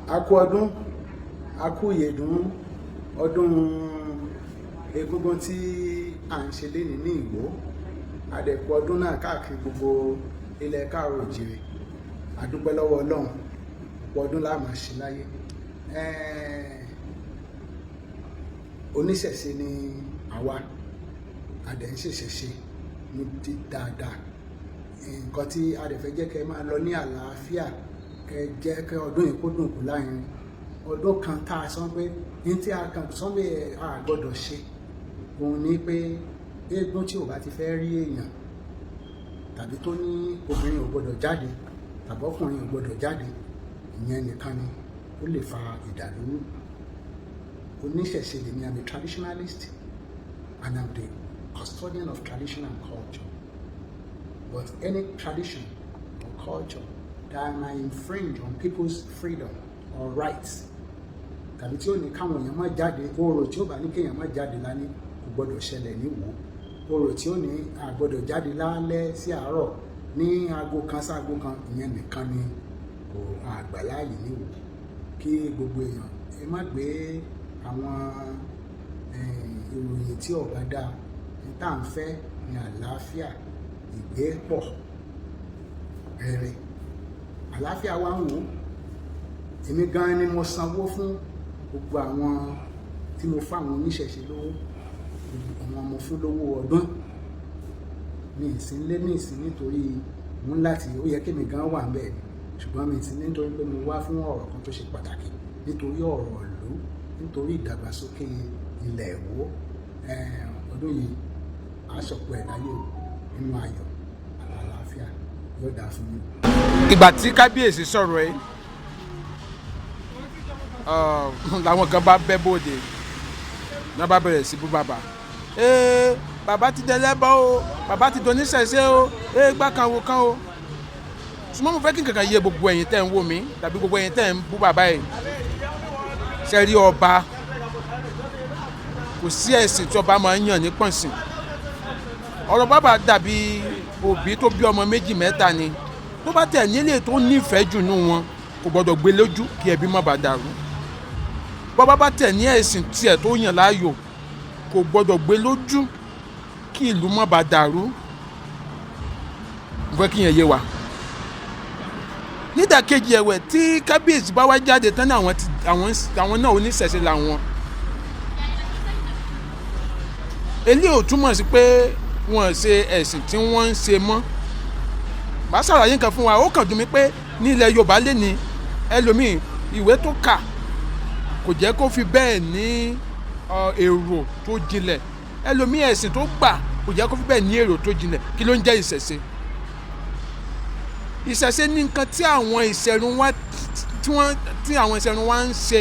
A kú ọdún, a kú ìyèdún ọdún Egúngún tí à ń ṣe lénìí ní Ìwó. A dẹ̀ kú ọdún náà káàkiri gbogbo ilẹ̀ káàárọ̀ oòjíire. A dúpẹ́ lọ́wọ́ Ọlọ́run, ọ̀pọ̀ ọdún la máa ṣe láyé. Oníṣẹ̀ṣe ni àwa, a dẹ̀ ń ṣèṣẹ̀ṣe ní dáadáa. Nǹkan tí a dẹ̀ fẹ́ jẹ́ kẹ́ máa lọ ní àlàáfíà, kẹ́ jẹ́ kí ọdún yìí kó dùn kú láàrin ọdún kan tá a sọ pé ní tí a kan sọ pé a gbọ́dọ̀ ṣe òun ni pé eégún tí ò bá ti fẹ́ rí èèyàn, tàbí tó ní obìnrin ò gbọ́dọ̀ jáde tàbí ọkùnrin ò gbọ́dọ̀ jáde, ìyẹn nìkan ni ó lè fa ìdàlúrú. Oníṣẹ̀ṣe lèmi. I'm a traditionalist and I'm the custodian of tradition and culture, but any tradition or culture that might infringe on people's freedom or rights, tàbí tí ó ní káwọn èèyàn má jáde, orò tí ó bá ní kéèyàn má jáde lání kò gbọ́dọ̀ ṣẹlẹ̀ ní Ìwó. Orò tí ó ní a gbọ́dọ̀ jáde lálẹ́ sí àárọ̀ ní aago kan sáago kan, ìyẹn nìkan ni kò àgbàláàyè ní Ìwó. Kí gbogbo èèyàn ẹ má gbé àwọn ìròyìn tí ò bá dáa. Ní tá à ń fẹ́ ní àlàáfíà, ìgbépọ̀ rere, àlàáfíà wa ń wò. Èmi gan ni mo sanwó fún gbogbo àwọn tí mo fún àwọn oníṣẹ̀ṣe lówó, àwọn mo fún lówó ọdún. Mi ì sí lé ní ìsín nítorí mo ń láti, ó yẹ kémi gan wà ńbẹ̀ ni, ṣùgbọ́n mi ì sí nítorí pé mo wá fún ọ̀rọ̀ kan tó ṣe pàtàkì, nítorí ọ̀rọ̀ ìlú, nítorí ìdàgbàsókè ilẹ̀ Ìwó. Ọdún yìí, a ṣọ̀pọ̀ ẹ̀ láyé o, nínú ayọ̀ àlàáfíà. Yóò dáa fún yín. Ìgbà tí kábíyèsí sọ̀rọ̀ ẹ̀ làwọn kan bá bẹ́ bóde náà, bá bẹ̀rẹ̀ sí bú bàbá. Ee, bàbá ti dẹlẹ́bọ o, bàbá ti doníṣẹ̀ṣe o, ee, gbá kan wo kan o. Ṣùgbọ́n mo fẹ́ kí n kankan yé gbogbo ẹ̀yin tẹ́ ń wò mí tàbí gbogbo ẹ̀yin tẹ́ ń bú bàbá yìí. Ṣe rí ọba, kò sí ẹ̀sìn tí ọba máa ń yàn ní pọ̀nsìn. Ọ̀rọ̀ bàbá dàbí òbí tó bí ọmọ méjì mẹ́ta ni. Tó bá tẹ̀ nílé tó nífẹ̀ẹ́ jù nù wọn, kò gbọ́dọ̀ gbé lójú kí ẹbí má bàa dàrú. Bọ́bá bá tẹ̀ ní ẹ̀sìn tiẹ̀ tó yàn láàyò, kò gbọ́dọ̀ gbé lójú kí ìlú má bàa dàrú. Mo fẹ́ kí yẹn yé wa. Nídàkejì ẹ̀wẹ̀, tí kábíyèsí bá wá jáde tán ní àwọn àwọn náà oníṣẹ̀ṣe làwọn, eléyìí ò túmọ̀ sí pé wọ́n ṣe ẹ̀sìn tí wọ́n ń ṣe mọ́. Màá ṣàlàyé nǹkan fún wa. Ó kàn dùn mí pé ní ilẹ̀ Yorùbá lè ní ẹlòmíì, ìwé tó kà kò jẹ́ kó fi bẹ́ẹ̀ ní èrò tó jinlẹ̀. Ẹlòmíì, ẹ̀sìn tó gbà kò jẹ́ kó fi bẹ́ẹ̀ ní èrò tó jinlẹ̀. Kí ló ń jẹ́ ìṣẹ̀ṣe? Ìṣẹ̀ṣe ní nǹkan tí àwọn ìṣẹ̀rùn wa tí wọ́n tí àwọn ìṣẹ̀rùn wa ń ṣe.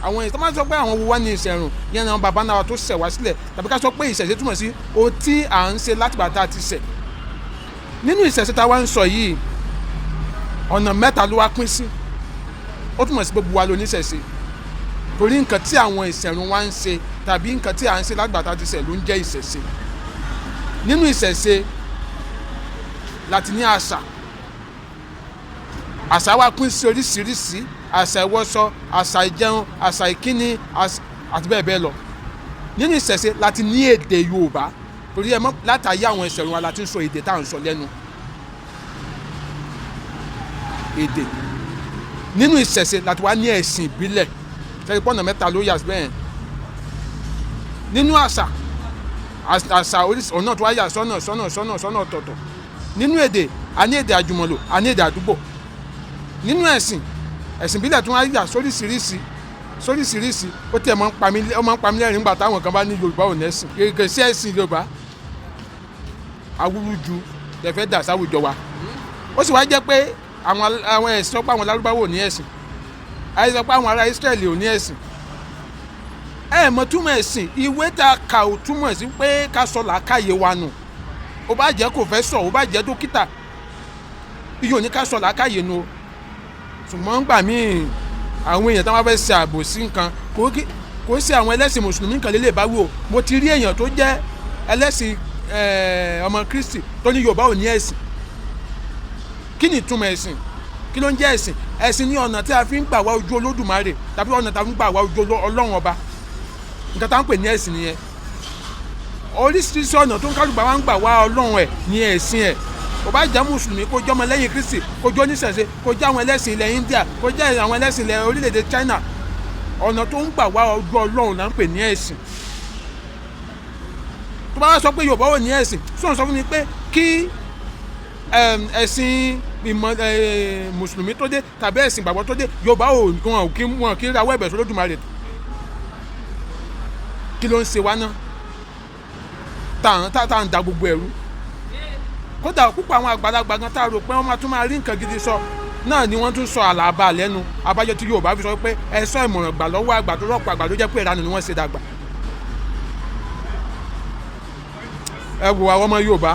Àwọn ìṣẹ̀rùn máa ń sọ pé àwọn wo wá ní ìṣẹ̀rùn yẹn ni àwọn baba náà tó ṣẹ̀ wá sílẹ̀, tàbí ká sọ pé ìṣẹ̀ṣe túmọ̀ sí ohun tí à ń ṣe látìgbà tá a ti ṣẹ̀. Nínú ìṣẹ̀ṣe tá a wá ń sọ yìí, ọ̀nà mẹ́ta ló wá pín sí. Ó túmọ̀ sí gbogbo wa ló níṣẹ̀ṣe, torí nǹkan tí àwọn ìṣẹ̀rùn wa ń ṣe tàbí nǹkan tí à ń ṣe látìgbà tá a ti ṣẹ̀ ló ń jẹ́ ìṣẹ̀ṣe. Nínú ìṣẹ̀ṣe láti ní àṣà. Àṣà wa pín sí oríṣiríṣi: àṣà ìwọṣọ, àṣà ìjẹun, àṣà ìkíni àti bẹ́ẹ̀ bẹ́ẹ̀ lọ. Nínú ìṣẹ̀ṣe láti ní èdè Yorùbá, torí ẹ mọ̀ látàyé àwọn ìṣẹ̀rùn wa láti ń sọ èdè tá à ń sọ lẹ́nu èdè. Nínú ìṣẹ̀ṣe láti wá ní ẹ̀sìn ìbílẹ̀. Ṣẹ́ni pọ́nà mẹ́ta ló yà síbẹ̀ yẹn. Nínú àṣà, àṣà oríṣi ọ̀nà tó wá yà sọ́nà sọ́nà sọ́nà sọ́nà ọ̀tọ̀ọ̀tọ̀. Nínú èdè, a ní èdè àjùmọ̀lò, a ní èdè àdúgbò. Nínú ẹ̀sìn, ẹ̀sìn ìbílẹ̀ tó wá yà sóríṣiríṣi sóríṣiríṣi. Ó tẹ̀ máa ń pa mí, ó máa ń pa mí lẹ́rìn nígbà táwọn kan bá ní Yorùbá ò nẹ́sìn, kò sí ẹ̀sìn Yorùbá. Awúrúju lè fẹ́ dà sáwùjọ wa. Ó sì wá jẹ́ pé àwọn ẹ̀sìn sọ pé àwọn Lárúbáwò ní ẹ̀sìn, àyè sọ pé àwọn ará Ísírẹ́lì ò ní ẹ̀sìn. Ẹ mọ̀ túmọ̀ ẹ̀sìn. Ìwé tá a kà ò túmọ̀ sí pé ká sọ làákàyè wa nù. Ó bá jẹ́ kò fẹ́ sọ, ó bá jẹ́ dókítà, iye ò ní ká sọ làákàyè nù o. Ṣùgbọ́n gbà míì, àwọn èèyàn tí wọ́n fẹ́ ṣe àbòsí nǹkan, kò sí àwọn ẹlẹ́sìn mùsùlùmí nǹkan lè bá wí o. Mo ti rí èèyàn tó jẹ́ ẹlẹ́sìn ọmọ Kristi tó ní Yorùbá ò ní ẹ̀sìn. Kí ni ìtumọ̀ ẹ̀sìn? Kí ló ń jẹ́ ẹ̀sìn? Ẹ̀sìn ní ọ̀nà tí a fi ń gbà wá ojú Olódùmarè tàbí ọ̀nà tí a fi ń gbà wá ojú Ọlọ́run Ọba. Nǹkan tá à ń pè ní ẹ̀sìn nìyẹn. Oríṣiríṣi ọ̀nà tó ń kálùbà wá ń gbà wá Ọlọ́run ẹ̀ ní ẹ̀sìn ẹ̀. Kò bá jẹ́ mùsùlùmí, kó jẹ́ ọmọlẹ́yìn Kristi, kó jẹ́ oníṣẹ̀ṣe, kó jẹ́ àwọn ẹlẹ́sìn ilẹ̀ India, kó jẹ́ àwọn ẹlẹ́sìn ilẹ̀ orílẹ̀-èdè China, ọ̀nà tó ń gbà wá ojú Ọlọ́run là ń pè ní ẹ̀sìn. Tó bá wá sọ pé Yorùbá ò ní ẹ̀sìn, sọ̀rọ̀ sọ fún mi pé kí ẹ̀sìn ìmọ̀ mùsùlùmí tó dé tàbí ẹ̀sìn ìgbàgbọ́ tó dé, Yorùbá ò wọn kí wọn kí rawọ́ ẹ̀bẹ̀ sólódùmarè? Kí ló ń ṣe wá náà tá à ń da gbogbo ẹ̀rú? Kódà púpọ̀ àwọn àgbàlagbà gan tá a rò pé wọ́n máa tún máa rí nǹkan gidi sọ náà ni wọ́n tún sọ àlàbà lẹ́nu. Abájọ tí Yorùbá fi sọ pé ẹ sọ ìmọ̀ràn gbà lọ́wọ́ àgbà tó rọ̀pọ̀ àgbà ló jẹ́ pé ìranù ni wọ́n ṣe dàgbà. Ẹ wo àwọn ọmọ Yorùbá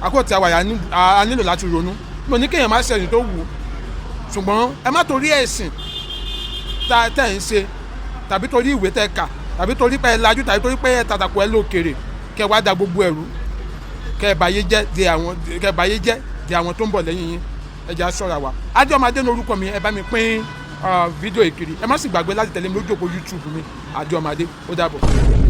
àkótí àwàyà, a nílò láti ronú. Mo ní kéèyàn má ṣẹ̀sìn tó wù ú, ṣùgbọ́n ẹ má torí ẹ̀sìn tá tẹ̀ ń ṣe tàbí torí ìwé tẹ̀ kà tàbí torí pé ẹ lajú tàbí torí pé ẹ tàtàkù ẹ lókèrè kẹ wá da gbogbo ẹ̀rú, kẹ báyé jẹ́ di àwọn, kẹ báyé jẹ́ di àwọn tó ń bọ̀ lẹ́yìn yín. Ẹ jẹ́ á ṣọ́ra wa. Adéọmọdé ní orúkọ mi. Ẹ bá mi pín fídíò ìkiri. Ẹ má sì gbàgbé láti tẹ̀lé mi lójú òpó YouTube mi, Adéọmọdé. Ó dàbọ̀.